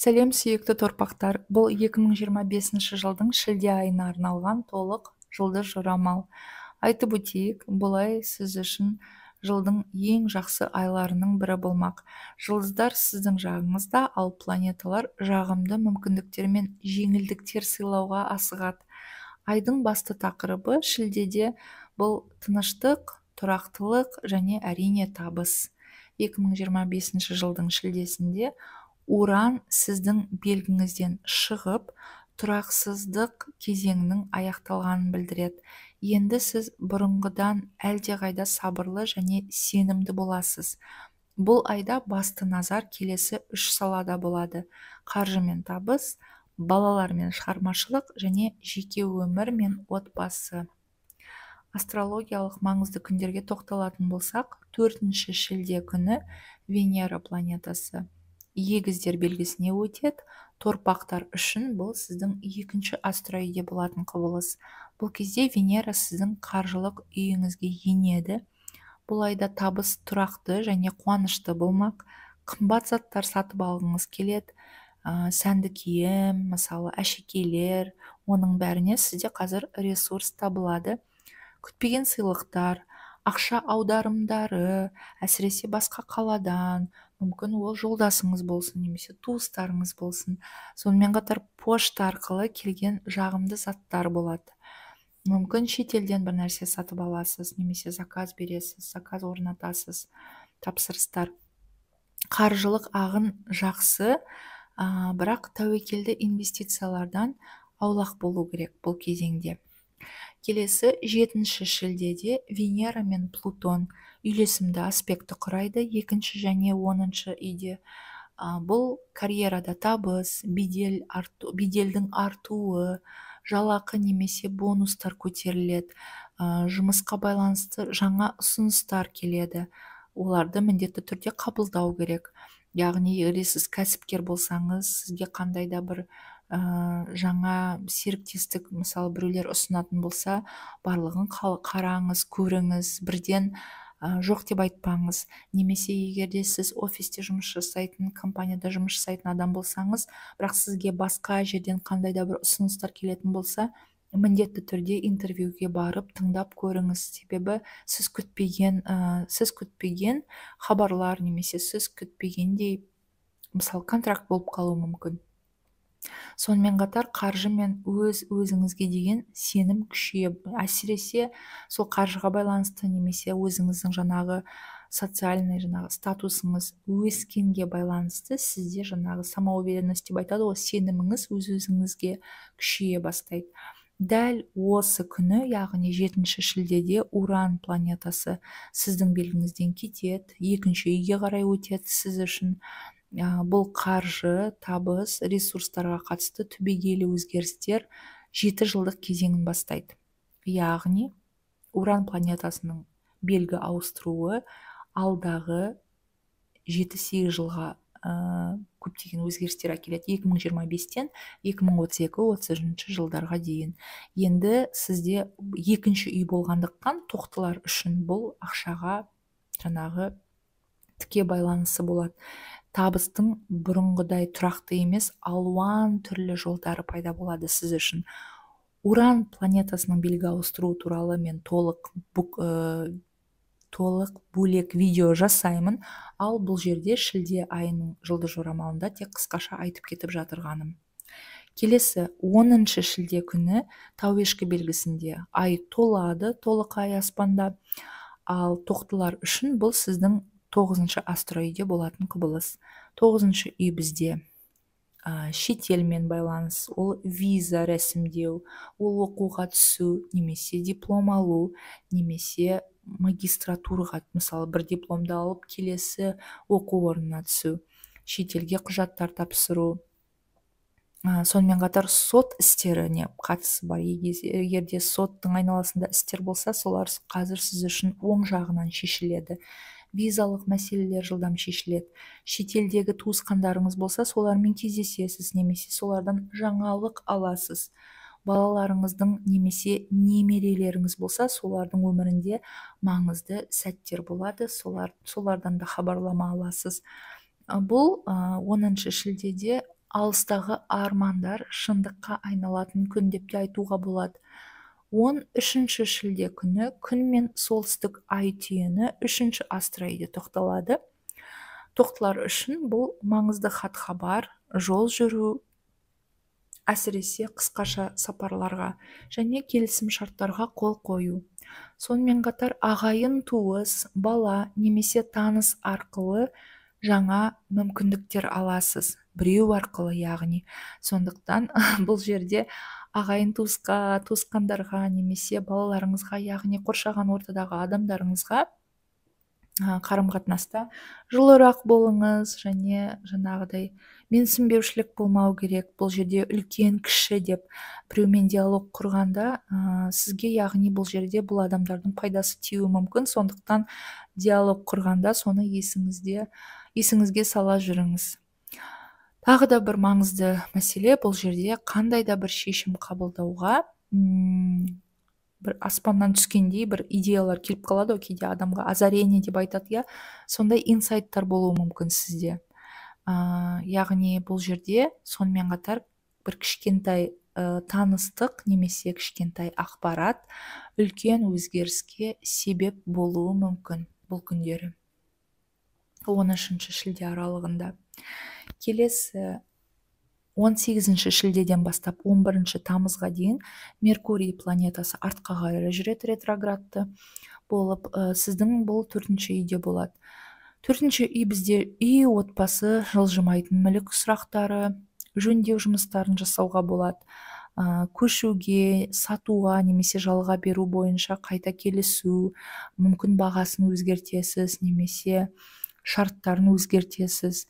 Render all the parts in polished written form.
Сәлем, сүйікті торпақтар! Бұл 2025 жылдың шілде айына арналған толық жұлдыз жорамал. Айтып өтейік, бұл ай сіз үшін жылдың ең жақсы айларының бірі болмақ. Жұлдыздар сіздің жағыңызда, ал планеталар жағымды мүмкіндіктер мен жеңілдіктер сыйлауға асығады. Айдың басты тақырыбы шілдеде бұл тыныштық, тұрақтылық және, әрине, табыс. 2025 жылдың шілдесінде Уран сіздің белгіңізден шығып, тұрақсыздық кезеңінің аяқталғанын білдіреді. Енді сіз бұрынғыдан әлдеқайда сабырлы және сенімді боласыз. Бұл айда басты назар келесі үш салада болады: қаржы мен табыс, балалар мен шығармашылық және жеке өмір мен отбасы. Астрологиялық маңызды күндерге тоқталатын болсақ, 4 шілде күні Венера планетасы Егіздер белгісіне өтеді. Торпақтар үшін бұл сіздің екінші астроиде болатын құбылыс. Бұл кезде Венера сіздің қаржылық үйіңізге енеді. Бұл айда табыс тұрақты және қуанышты болмақ. Қымбат заттар сатып алғыңыз келеді, сәнді киім, мысалы, әшекейлер, оның бәріне сізде қазір ресурс табылады. Күтпеген сыйлықтар, ақша аударымдары, әсіресе басқа қаладан, мүмкін ол жолдасыңыз болсын немесе туыстарыңыз болсын. Сонымен қатар пошта арқылы келген жағымды заттар болады. Мүмкін шетелден бір нәрсе сатып аласыз немесе заказ бересіз, заказ орнатасыз, тапсырыстар. Қаржылық ағын жақсы, бірақ тәуекелді инвестициялардан аулақ болу керек бұл кезеңде. Келесі 7 шілдеде Венера мен Плутон үйлесімді аспекті құрайды екінші және 10 үйде. Бұл карьерада табыс, бедел арту, беделдің артуы, жалақы немесе бонустар көтеріледі, жұмысқа байланысты жаңа ұсыныстар келеді. Оларды міндетті түрде қабылдау керек. Яғни егер сіз кәсіпкер болсаңыз, сізге қандай да бір жаңа серіктестік, мысалы, біреулер ұсынатын болса, барлығын қараңыз, көріңіз, бірден жоқ деп айтпаңыз. Немесе егер де сіз офисте жұмыс жасайтын, компанияда жұмыс жасайтын адам болсаңыз, бірақ сізге басқа жерден қандай да бір ұсыныстар келетін болса, міндетті түрде интервьюге барып тыңдап көріңіз. Себебі сіз күтпеген хабарлар немесе сіз күтпегендей, мысалы, контракт болып қалуы мүмкін. Сонымен қатар қаржы мен өз өзіңізге деген сенім күшейе, әсіресе сол қаржыға байланысты немесе өзіңіздің жаңағы социальный жаңағы статусыңыз өскенге байланысты сізде жаңағы самоуверенность деп айтады ғой, сеніміңіз өз өзіңізге күшейе бастайды. Дәл осы күні, яғни 7 шілдеде Уран планетасы сіздің белгіңізден кетеді, екінші үйге қарай өтеді. Сіз үшін бұл қаржы, табыс, ресурстарға қатысты түбегейлі өзгерістер 7 жылдық кезеңін бастайды. Яғни Уран планетасының белгі ауыстыруы алдағы 7-8 жылға көптеген өзгерістер әкеледі, 2025-тен 2032-33 жылдарға дейін. Енді сізде екінші үй болғандықтан, тоқтылар үшін бұл ақшаға жаңағы тіке байланысы болады. Табыстың бұрынғыдай тұрақты емес, алуан түрлі жолдары пайда болады сіз үшін. Уран планетасының белгі ауыстыру туралы мен толық бөлек видео жасаймын, ал бұл жерде шілде айының жұлдыз жорамалында тек қысқаша айтып кетіп жатырғаным. Келесі 10 шілде күні Тау Ешкі белгісінде ай толады, толық ай аспанда. Ал тоқтылар үшін бұл сіздің тоғызыншы астроиде болатын құбылыс. Тоғызыншы үй бізде шетелмен байланыс, ол виза рәсімдеу, ол оқуға түсу немесе диплом алу немесе магистратураға, мысалы, бір дипломды алып, келесі оқу орнына түсу, шетелге құжаттар тапсыру. Сонымен қатар сот істеріне қатысы бар. Егер де соттың айналасында істер болса, солар қазір сіз үшін оң жағынан шешіледі. Визалық мәселелер жылдам шешіледі. Шетелдегі туысқандарыңыз болса, солармен кездесесіз немесе солардан жаңалық аласыз. Балаларыңыздың немесе немерелеріңіз болса, солардың өмірінде маңызды сәттер болады, солардан да хабарлама аласыз. Бұл 10 шілдеде Алыстағы армандар шындыққа айналатын күн деп те айтуға болады. 13 шілде күні Күн мен солтүстік ай түйіні 3 астроиде тоқталады. Тоқтылар үшін бұл маңызды хат-хабар, жол жүру, әсіресе қысқаша сапарларға және келісім шарттарға қол қою. Сонымен қатар ағайын, туыс, бала немесе таныс арқылы жаңа мүмкіндіктер аласыз, біреу арқылы яғни. Сондықтан бұл жерде ағайын туысқа, туысқандарға немесе балаларыңызға, яғни қоршаған ортадағы адамдарыңызға қарым-қатынаста жылырақ болыңыз және жаңағыдай менсінбеушілік болмау керек. Бұл жерде үлкен кіші деп біреумен диалог құрғанда сізге, яғни бұл жерде бұл адамдардың пайдасы тиюі мүмкін. Сондықтан диалог құрғанда соны есіңізге сала жүріңіз. Тағы да бір маңызды мәселе, бұл жерде қандай да бір шешім қабылдауға бір аспаннан түскендей бір идеялар келіп қалады ғой кейде адамға, озарение деп айтады, иә, сондай инсайттар болуы мүмкін сізде. Яғни бұл жерде сонымен қатар бір кішкентай таныстық немесе кішкентай ақпарат үлкен өзгеріске себеп болуы мүмкін бұл күндері 13 шілде аралығында. Келесі 18 шілдеден бастап 11 тамызға дейін Меркурий планетасы артқа қарай жүреді, ретроградты болып, сіздің бұл 4-ші үйде болады. 4-ші үй бізде үй, отбасы, жылжымайтын мүлік сұрақтары, жөндеу жұмыстарын жасауға болады. Көшуге, сатуға немесе жалға беру бойынша қайта келісу, мүмкін бағасын өзгертесіз немесе шарттарын өзгертесіз.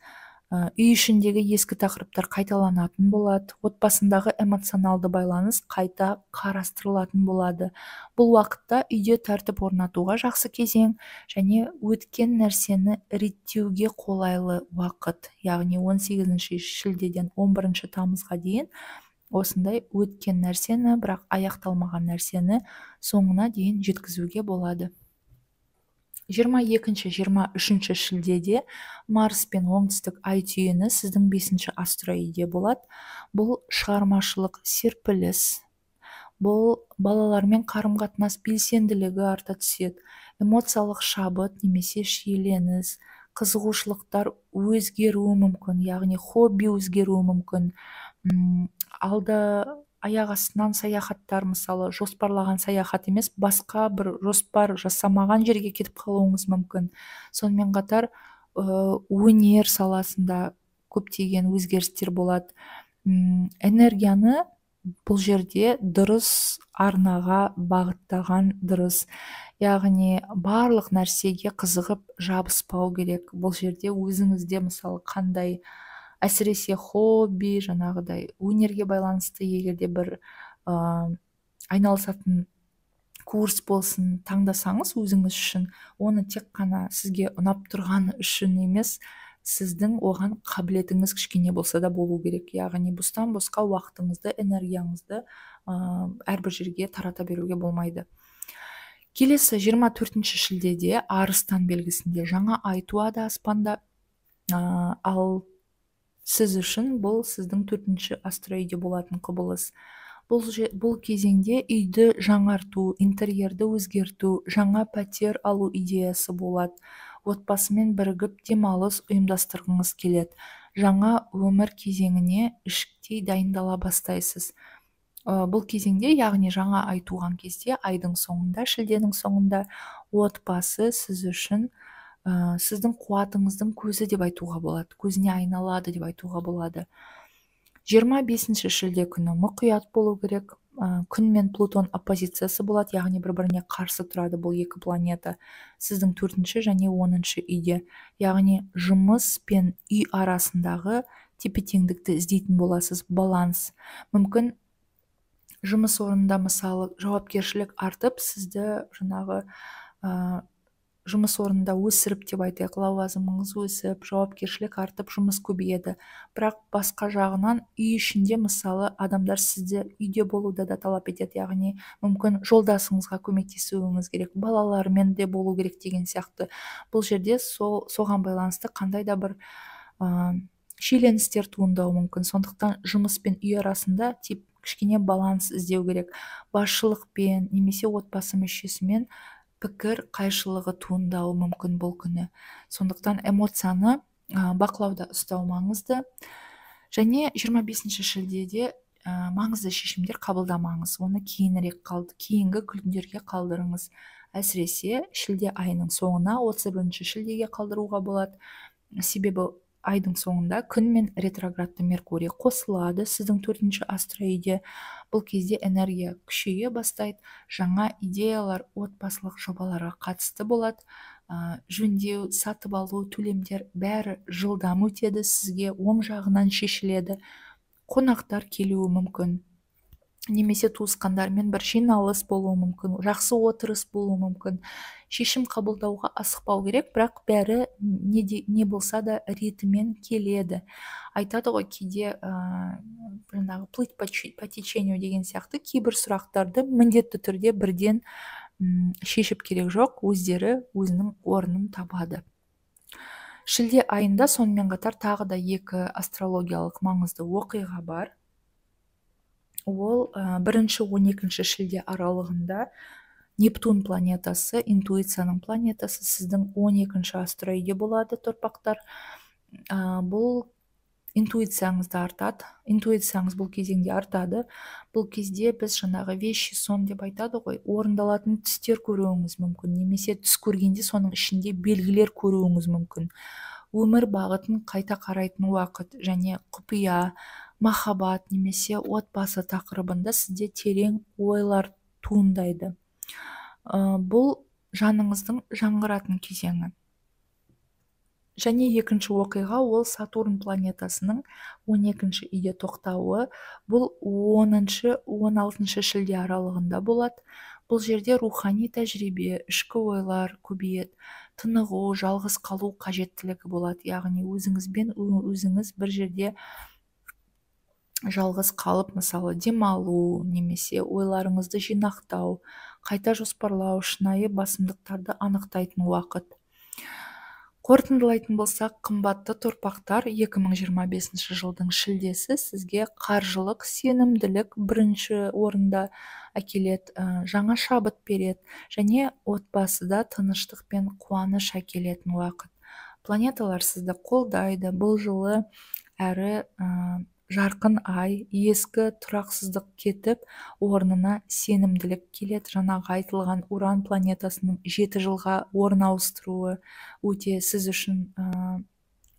Үй ішіндегі ескі тақырыптар қайталанатын болады, отбасындағы эмоционалды байланыс қайта қарастырылатын болады. Бұл уақытта үйде тәртіп орнатуға жақсы кезең және өткен нәрсені реттеуге қолайлы уақыт, яғни 18 шілдеден 11 тамызға дейін осындай өткен нәрсені, бірақ аяқталмаған нәрсені соңына дейін жеткізуге болады. 22-23 шілдеде Марс пен оңтүстік ай түйіні сіздің 5 астроиде болады. Бұл шығармашылық серпіліс, бұл балалармен қарым-қатынас белсенділігі арта түседі, эмоциялық шабыт немесе шиеленіс, қызығушылықтар өзгеруі мүмкін, яғни хобби өзгеруі мүмкін. Алда аяқ астынан саяхаттар, мысалы, жоспарлаған саяхат емес, басқа бір жоспар жасамаған жерге кетіп қалуыңыз мүмкін. Сонымен қатар өнер саласында көптеген өзгерістер болады. Энергияны бұл жерде дұрыс арнаға бағыттаған дұрыс. Яғни барлық нәрсеге қызығып жабыспау керек. Бұл жерде өзіңізде, мысалы, қандай әсіресе хобби, жаңағыдай өнерге байланысты егер де бір айналысатын курс болсын таңдасаңыз өзіңіз үшін, оны тек қана сізге ұнап тұрған үшін емес, сіздің оған қабілетіңіз кішкене болса да болу керек. Яғни бостан босқа уақытыңызды, энергияңызды әрбір жерге тарата беруге болмайды. Келесі 24 шілдеде Арыстан белгісінде жаңа ай туады аспанда. Ал сіз үшін бұл сіздің 4 астроиде болатын құбылыс. Бұл кезеңде үйді жаңарту, интерьерді өзгерту, жаңа пәтер алу идеясы болады. Отбасымен бірігіп демалыс ұйымдастырғыңыз келеді. Жаңа өмір кезеңіне іштей дайындала бастайсыз. Бұл кезеңде, яғни жаңа ай туған кезде, айдың соңында, шілденің соңында отбасы сіз үшін сіздің қуатыңыздың көзі деп айтуға болады, көзіне айналады деп айтуға болады. 25 шілде күні мұқият болу керек. Күн мен Плутон оппозициясы болады, яғни бір-біріне қарсы тұрады бұл екі планета. Сіздің 4 және 10 үйде, яғни жұмыс пен үй арасындағы тепе-теңдікті іздейтін боласыз, баланс. Мүмкін жұмыс орнында, мысалы, жауапкершілік артып, сізді жаңағы жұмыс орнында өсіріп деп айтайық, лауазымыңыз өсіп, жауапкершілік артып, жұмыс көбейеді. Бірақ басқа жағынан үй ішінде, мысалы, адамдар сізді үйде болуды да талап етеді, яғни мүмкін жолдасыңызға көмектесуіңіз керек, балалармен де болу керек деген сияқты. Бұл жерде соған байланысты қандай да бір Шиеленістер туындауы мүмкін. Сондықтан жұмыс пен үй арасында тип кішкене баланс іздеу керек. Басшылықпен немесе отбасы мүшесімен пікір қайшылығы туындауы мүмкін бұл күні. Сондықтан эмоцияны бақылауда ұстау маңызды. Және 25 шілдеде маңызды шешімдер қабылдамаңыз. Оны кейінірек кейінгі күндерге қалдырыңыз. Әсіресе шілде айының соңына, 31 шілдеге қалдыруға болады. Себебі айдың соңында Күн мен ретроградты Меркурий қосылады сіздің төртінші астроиде. Бұл кезде энергия күшейе бастайды, жаңа идеялар, отбасылық жобаларға қатысты болады. Жөндеу, сатып алу, төлемдер бәрі жылдам өтеді, сізге оң жағынан шешіледі. Қонақтар келуі мүмкін, немесе туысқандармен бір жиналыс болуы мүмкін, жақсы отырыс болуы мүмкін. Шешім қабылдауға асықпау керек, бірақ бәрі не болса да ретімен келеді. Айтады ғой кейде, жаңағы плыть по течению деген сияқты, кейбір сұрақтарды міндетті түрде бірден шешіп керек жоқ, өздері өзінің орнын табады. Шілде айында сонымен қатар тағы да екі астрологиялық маңызды оқиға бар. Ол бірінші 12 шілде аралығында Нептун планетасы, интуицияның планетасы, сіздің 12 астроиде болады, торпақтар. Бұл интуицияңыз да артады, интуицияңыз бұл кезеңде артады. Бұл кезде біз жаңағы вещий сон деп айтады ғой, орындалатын түстер көруіңіз мүмкін, немесе түс көргенде соның ішінде белгілер көруіңіз мүмкін. Өмір бағытын қайта қарайтын уақыт және құпия, махаббат немесе отбасы тақырыбында сізде терең ойлар туындайды. Бұл жаныңыздың жаңғыратын кезеңі. Және екінші оқиға ол Сатурн планетасының 12 үйде тоқтауы. Бұл 10-16 шілде аралығында болады. Бұл жерде рухани тәжірибе, ішкі ойлар көбейеді, тынығу, жалғыз қалу қажеттілігі болады. Яғни өзіңізбен өзіңіз бір жерде жалғыз қалып, мысалы, демалу немесе ойларыңызды жинақтау, қайта жоспарлау, шынайы басымдықтарды анықтайтын уақыт. Қорытындылайтын болсақ, қымбатты торпақтар, 2025 жылдың шілдесі сізге қаржылық сенімділік бірінші орында әкеледі, жаңа шабыт береді және отбасыда тыныштық пен қуаныш әкелетін уақыт. Планеталар сізді қолдайды. Бұл жылы әрі жарқын ай, ескі тұрақсыздық кетіп, орнына сенімділік келеді. Жаңағы айтылған Уран планетасының 7 жылға орын ауыстыруы өте сіз үшін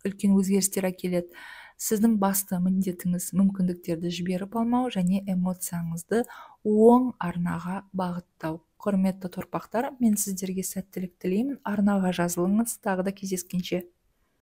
үлкен өзгерістер әкеледі. Сіздің басты міндетіңіз мүмкіндіктерді жіберіп алмау және эмоцияңызды оң арнаға бағыттау. Құрметті торпақтар, мен сіздерге сәттілік тілеймін. Арнаға жазылыңыз. Тағы да кездескенше.